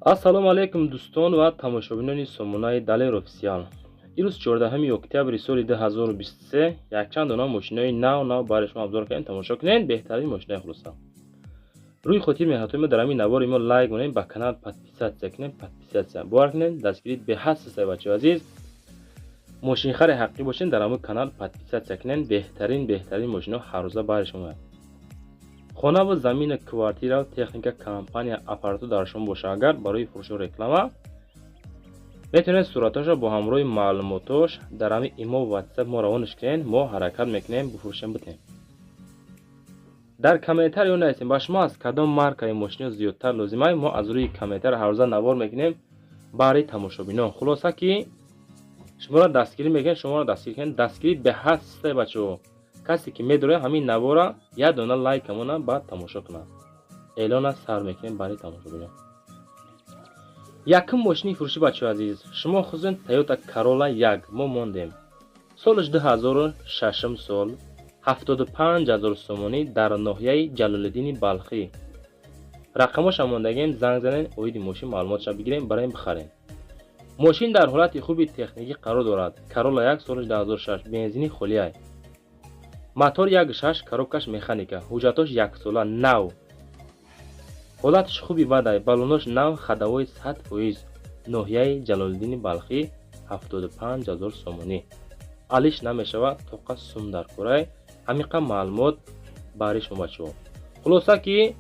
Ассалому алайкум, дӯстон ва тамошобинони сомонаи Далер Офисиал. Ирӯз, 14 октябри соли 2023, якчанд дона мошинои нав нав барои шумо обзор кардем. Тамошо кунед, беҳтарин мошинаи. Хулоса, рӯи хотир меҳнатҳои мо дар ҳамин навори мо лайк монед, ба канал подписаться кунед, подписаться. Бовар кунед, дастгирӣ беҳад сисай. Бачаҳо азиз, мошинхари ҳақиқӣ бошед, дар ҳамон канал подписаться кунед. Беҳтарин, беҳтарин мошинаҳо ҳаррӯза барои шумо ояд. Хонаву замина, квартира, техника, компания, аппаратура дар шумо боша агар барои фурӯшу реклама, метавонед суратҳошро бо ҳамроҳи маълумотош дар ҳамин имо, Ватсап мо равонаш кунед. Мо ҳаракат мекунем, бифурӯшем, битем. Дар комментариё нависем, ба шумо аз кадом маркаи мошино зиёдтар лозимай. Мо аз рӯи комментар ҳаррӯза навор мекунем барои тамошобинон. Хулоса, ки шуморо дастгирӣ мекунем, шуморо дастгирӣ кунем. Дастгирӣ беҳад систай, бачаҳо. Касе ки медорад, ҳамин навора як дона лайк амона, баъд тамошо кунад. Эълона сар мекунем барои тамошобинон. Якум мошини фурӯшӣ, бачаҳо азиз, шумо хусусан Тойота Карола як мо мондем. Солаш 2006 сол, 75 000 сомонӣ, дар ноҳияи Ҷалолиддини Балхӣ. Рақамоша мондагем, занг занед, оиди мошин маълумотша бигирем, бароем бихарем. Мошин дар ҳолати хуби техникӣ қарор дорад. Карола як, солаш 2006, бензини холиай, мотор 1,6, коробкаш механика, ҳуҷҷатош яксола, нав, ҳолаташ хуби бадай, балонош нав, ходовой 100%. Ноҳияи Ҷалолиддини Балхӣ, 75 000 сомонӣ. Алиш намешавад, тоқа сум дар курай. Ҳамиқа маълумот барои шумо, бачаҳо. Хулоса, ки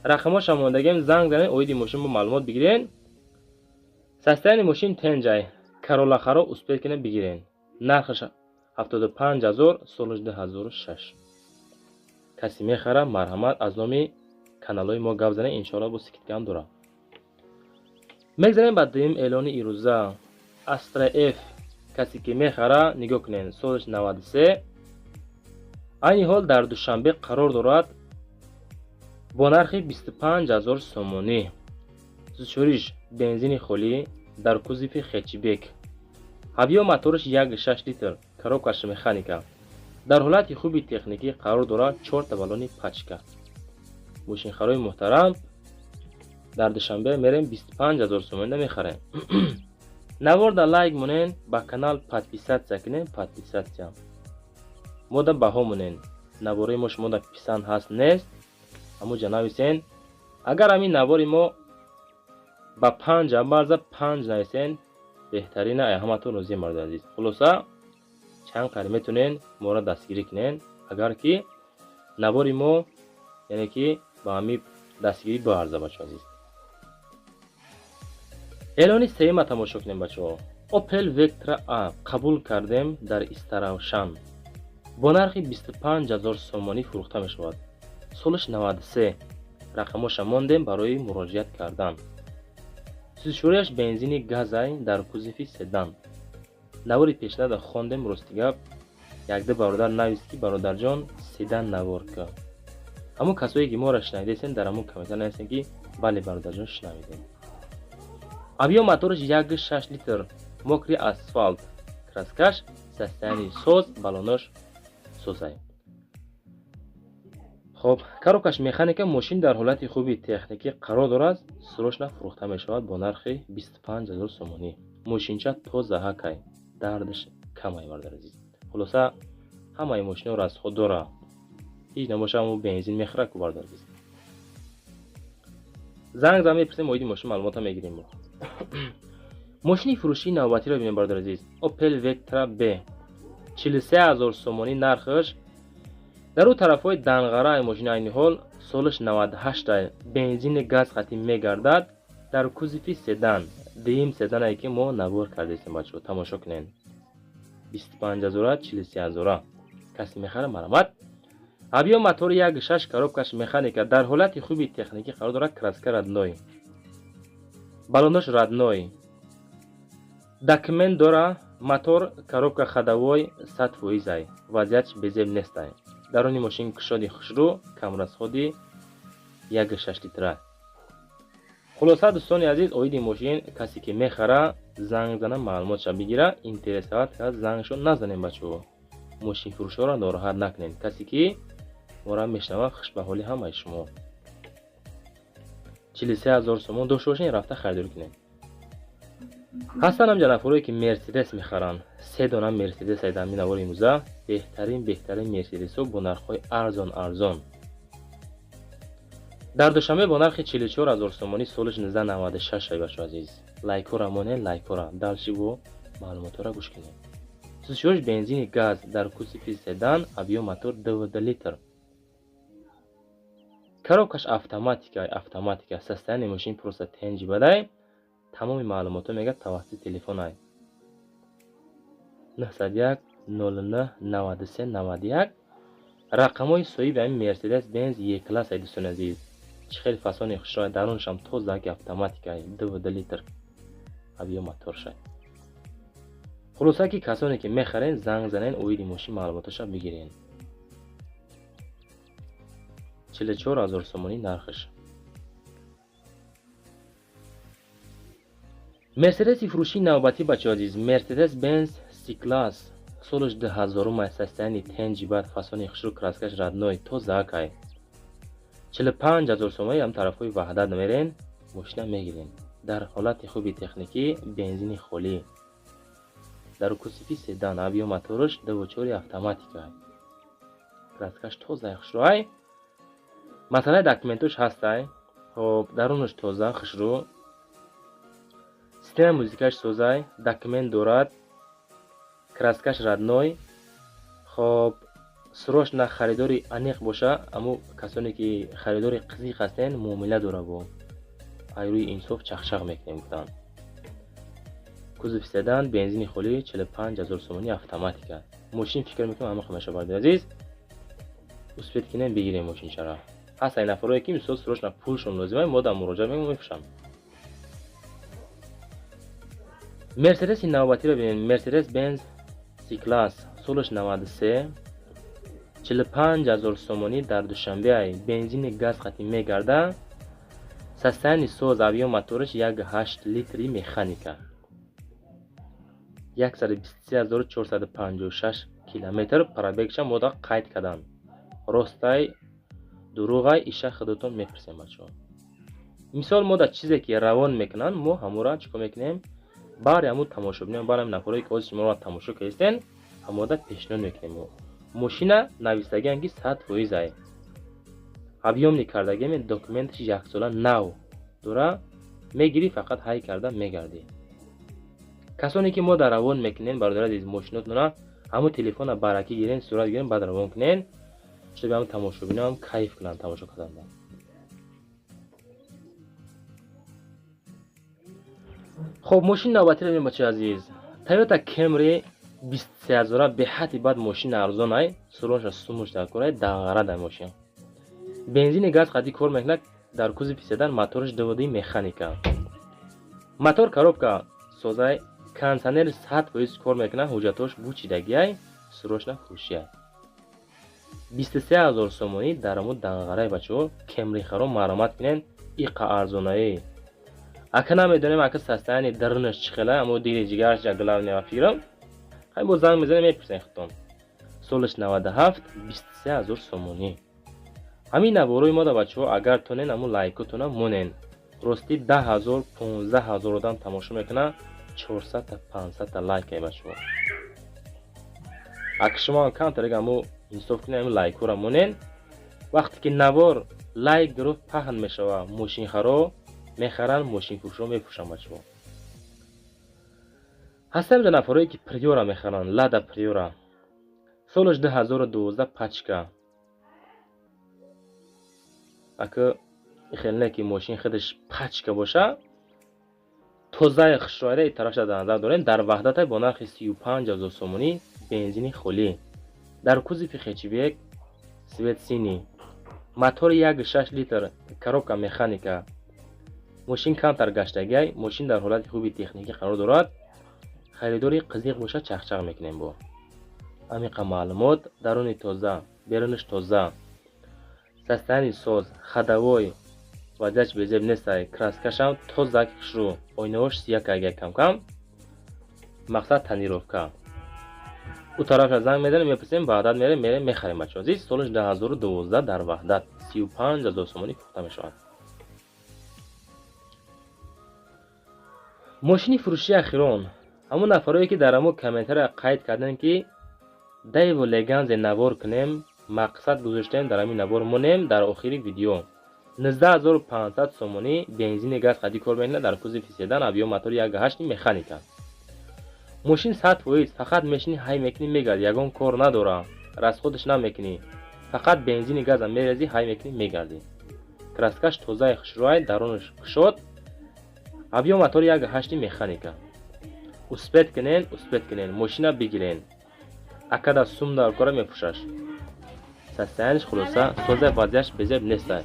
рақамоша мондагем, занг занед, оиди мошин бо маълумот бигирен. Состояние мошин тенҷай. Каролахаро успеть кунед, бигирен. Нархаш 75 000, солаш 2006. Касе мехара, марҳамат, аз номи каналҳои мо гап занед, иншоалло бо скидкаам дорам. Мегзарем ба дуюм эълони ирӯза. Астра Ф касе ки мехара, нигоҳ кунед, солаш 93, айни ҳол дар Душанбе қарор дорад, бо нархи 25 000 сомонӣ. Сӯзишвориш бензини холӣ, дар кузови хэтчбек. Объём мотораш 1,6 литр, коробкаш механика, дар ҳолати хуби техникӣ қарор дорад, чорта баллони пачка. Мошинхарои муҳтарам, дар Душанбе мерем, 25 000 сомонӣ мехарем. Наворда лайк монен, ба канал подписаться кунен, подписаться. Мода баҳо монен, навораи мо шумода писанд ҳаст, нест, ҳамуҷа нависен. Агар ҳамин навори мо ба панҷ барза, панҷ нависен, беҳтарина, ай ҳаматон розия, марду азиз. Хулоса, чанд қари метонен моро дастгирӣ кунен, агар ки навори мо, яъне ки ба ҳамин дастгирӣ боарза. Бачо азиз, эълони сеюма тамошо кунем, бачаҳо. Опел Вектра А қабул кардем, дар Истаравшан бо нархи 25 000 сомонӣ фурӯхта мешавад. Солаш 93. Рақамоша мондем барои муроҷиат кардан. Сӯзишвориаш бензини газай, дар кузови седан. Навори пешнада хондем, рости гап, якда бародар навист, ки бародарҷон, седан навор ка. Ҳамон касое ки моро шунавидесен, дар ҳамон комментар нависен, ки бале, бародарҷон, шунавидем. Объём мотораш 1,6 литр, мокрый асфалт, краскаш состояние соз, балонош созай. Хоб, коробкаш механика. Мошин дар ҳолати хуби техникӣ қарор дорад, срочно фурӯхта мешавад бо нархи 25 000 сомонӣ. Мошинча тоза ҳакай, дардаш камай, бардар азиз. Хулоса, ҳамаи мошиноро аз худ дора, ҳеҷ набоша, ҳамо бензин мехӯрад ку, бардар азиз. Занг зан, мепурсем, оиди мошин маълумота мегирем. Мо мошини фурӯшии навбатиро бинем, бародари азиз. Опел Вектра Б, 43 000 сомонӣ нархаш, дар ӯ тарафҳои Данғара. Мошини айни ҳол солаш 98, бензини газ қатӣ мегардад, дар кузови седан. Дуюм седане ки мо навор кардастем, бачаҳо, тамошо кунед. 25 ҳазора, 43 ҳазора. Касе мехара, марҳамат. Объём мотори 1,6, коробкаш механика, дар ҳолати хуби техникӣ қарор дорад, краска родной, балонош родной, документ дора. Мотор, коробка, ходовой 100%-ай, вазъиятш безеб нестай. Даруни мошин кушоди, хушрӯ, камрасходи, 1,6 литра. Хулоса, дӯстони азиз, оиди мошин касе ки мехара, занг зана, маълумотша бигира. Интересовать кард, зангшо назанем, бачаҳо. Мошинфурӯшҳоро нороҳат накунем. Касе ки мора мешунавад, хушбаҳоли ҳамаи шумо. 43 000 сомон дошта бошен, рафта харидорӣ кунед. Ҳастанд ҳамҷа нафарое, ки Мерседес мехаранд. Се дона Мерседес ай дар навори имрӯза, беҳтарин, беҳтарин Мерседесҳо бо нархҳои арзон арзон. Дар Душанбе бо нархи 44 000 сомонӣ, солиш 1996 ай. Бачо азиз, лайкора монед, лайкора. Дальше бо маълумотҳоро гӯш кунед. Сусиёш бензини газ, дар кузови седан, объём мотор 2 литр, коробкаш автоматика, автоматика. Состояние мошин просто тенҷи бадай. Тамоми маълумотҳо мегӯяд тавассути телефонай: 901 09 93 91. Рақамҳои соҳиби ҳамин Мерседес Бенз Е класс ай. Дӯстони азиз, чӣ хеле фасони хушрой, дарунашам тозаки, автоматикай, 2 литр объём моторшай. Хулоса, ки касоне ки мехарен, занг занен, оиди мошин маълумоташа бигирен. 44 000 сомонӣ нархаш. Мерседеси фурӯшии навбатӣ, бачаҳо азиз, Мерседес Бенз С класс, солаш 2000-ум, состояние тенҷи бад, фасони хушрӯ, краскаш родной, тозаакай. 45 000 сомонӣ. Ҳам тарафҳои Ваҳдат мерен, мошина мегирен. Дар ҳолати хуби техникӣ, бензини холӣ, дар кузови седан, объём мотораш 2,4, автоматика, краскаш тозаи, хушрӯай. Масъалаи документош ҳастай. Хоб, дарунаш тоза, хушрӯ, системаи музикаш созай, документ дорад, краскаш родной. Хоб, срочно харидори аниқ боша, аммо касоне ки харидори қизиқ ҳастен, муомила дора, бо айрӯи инсоф чахчақ мекунем гуфтанд. Кузов седан, бензини холӣ, 45 000 сомонӣ, автоматика. Мошин фикр мекунам ҳама хел мешавад. Азиз, успеть кинем, бигирем мошинчара. Ҳаст ай нафарое, ки мисол срочно пулшон лозима, мо дар муроҷиат мекунем, мефурӯшам. Мерседеси навбатиро бинед. Мерседес Бенз С класс, солаш 93, 45 000 сомонӣ, дар Душанбе ай, бензини газ қатӣ мегарда, состояние соз, объём мотораш 1,8 литри, механика, 123 456 километр пробегша мода қайд карданд. Ростай, дурӯғай, иша худатон мепурсем, бачаҳо. Мисол, мо дар чизе ки равон мекунанд, мо ҳамора чӣ кор мекунем? Баъри ҳамун тамошобинон, баъри ҳамин нафарое, ки ҳозир шуморо тамошо кардистен, ҳамода пешниҳод мекунем. Мо мошина нависагиам, ки 100% ай, объёмный кардагиам, документаш яксола нав дора, мегирӣ, фақат ҳай карда мегардӣ. Касоне ки мо дар равон мекунем, бародари азиз, мошинотона ҳамун телефона баракӣ гирен, сурат гирен, баъд равон кунен, чтобы ҳамун тамошобинам кайф кунанд тамошо карданда. Хоб, мошини навбатиро бинем, бачаи азиз. Тойота Кемри 23 ҳазора, беҳадди бад мошини арзонай, суронша сумуш дар корай, дағара дар мошин. Бензини газ қадӣ кор мекунад, дар кузови седан, мотораш 2,2, механика, мотор, коробка созай, кондитсионер 100% кор мекунад, ҳуҷҷатош бучидагиай, срочно фурӯшиай. 23 000 сомонӣ дар ҳамун Данғарай. Бачаҳо, кемрихаро маромат кунен, иқа арзонаи. Ака намедонем, ака, состояние дарунаш чӣ хела, аммо дили ҷигараш главное фикрам. Хай, боз занг мезанем, мепурсем худтон. Солаш 97, 23 000 сомонӣ. Ҳамин наворои мо да, бачаҳо, агар тонен, ҳамун лайкотона монен. Ростӣ, 10 000, 15 000 одам тамошо мекунад, 400-та, 500-та лайк ай, бачаҳо. Ака шумо камтар аму инсоф кунед, ҳамин лайкҳоро монен. Вақте ки навор лайк гирифт, паҳн мешавад, мошинхаро мехаранд, мошинфурӯшо мефурӯшанд. Бачаҳо, ҳастанд нафарое, ки Приора мехаранд. Лада Приора, солаш 2012, пачка. Ака хеле не, ки мошин худаш пачка боша, тозаи хушрояда тарафша дар назар дорем. Дар Ваҳдатай бо нархи 35 000 сомонӣ, бензини холӣ, дар кузови хэтчбек, цвет синий, мотори 1,6 литр, коробка механика. Мошин камтар гаштагиай, мошин дар ҳолати хуби техникӣ қарор дорад. Харидори қизиқ боша, чахчақ мекунем. Бо амиқа маълумот: даруни тоза, берунаш тоза, состояние соз, ходовой вазъияш безеб нестай, краскашам тозак, хушрӯ, оинаҳош сиякагия камкам, мақсад тонировка. Ӯ тарафша занг мезанем, мепурсем, Ваҳдат мерем, мерем, мехарем. Бачаҳо азиз, солаш 2012, дар Ваҳдат 35 000 сомонӣ фурӯхта мешавад. Мошини фурӯшии ахирон. Ҳамон нафарое, ки дар ҳамо комментария қайд карданд, ки Дэву Леганзе навор кунем, мақсад гузоштем, дар ҳамин навор монем. Дар охири видео 19 500 сомонӣ, бензини газ қади кор мекунад, дар кузови седан, объём мотори 1,8, механика. Мошин 100%, фақат мешини, ҳай мекунӣ, мегарди, ягон кор надора, расход ш намекунӣ, фақат бензини газам мерезӣ, ҳай мекунӣ, мегардӣ. Краска ш тозаи хушрӯай, дарунаш кушод, объём мотори 1,8, механика. Успеть кунен, успеть кунен, мошина бигирен. Акада сум дар кора мефурӯшаш. Состояние ш хулоса соза, вазъияш безеб нестай.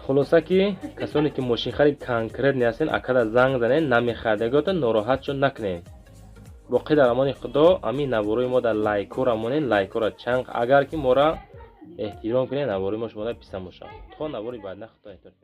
Хулоса ки касоне ки мошинхарид конкретный ҳастен, акада занг занен, намехардагиҳото нороҳат шуд накунен. Боқӣ дар амони Худо. Ҳамин наворои мо дар лайкора монен, лайкора чанқ, агар ки мора эҳтиром кунед, наворои мо шумода писанд бошад. То навори баъд, на, Худо эҳтиром.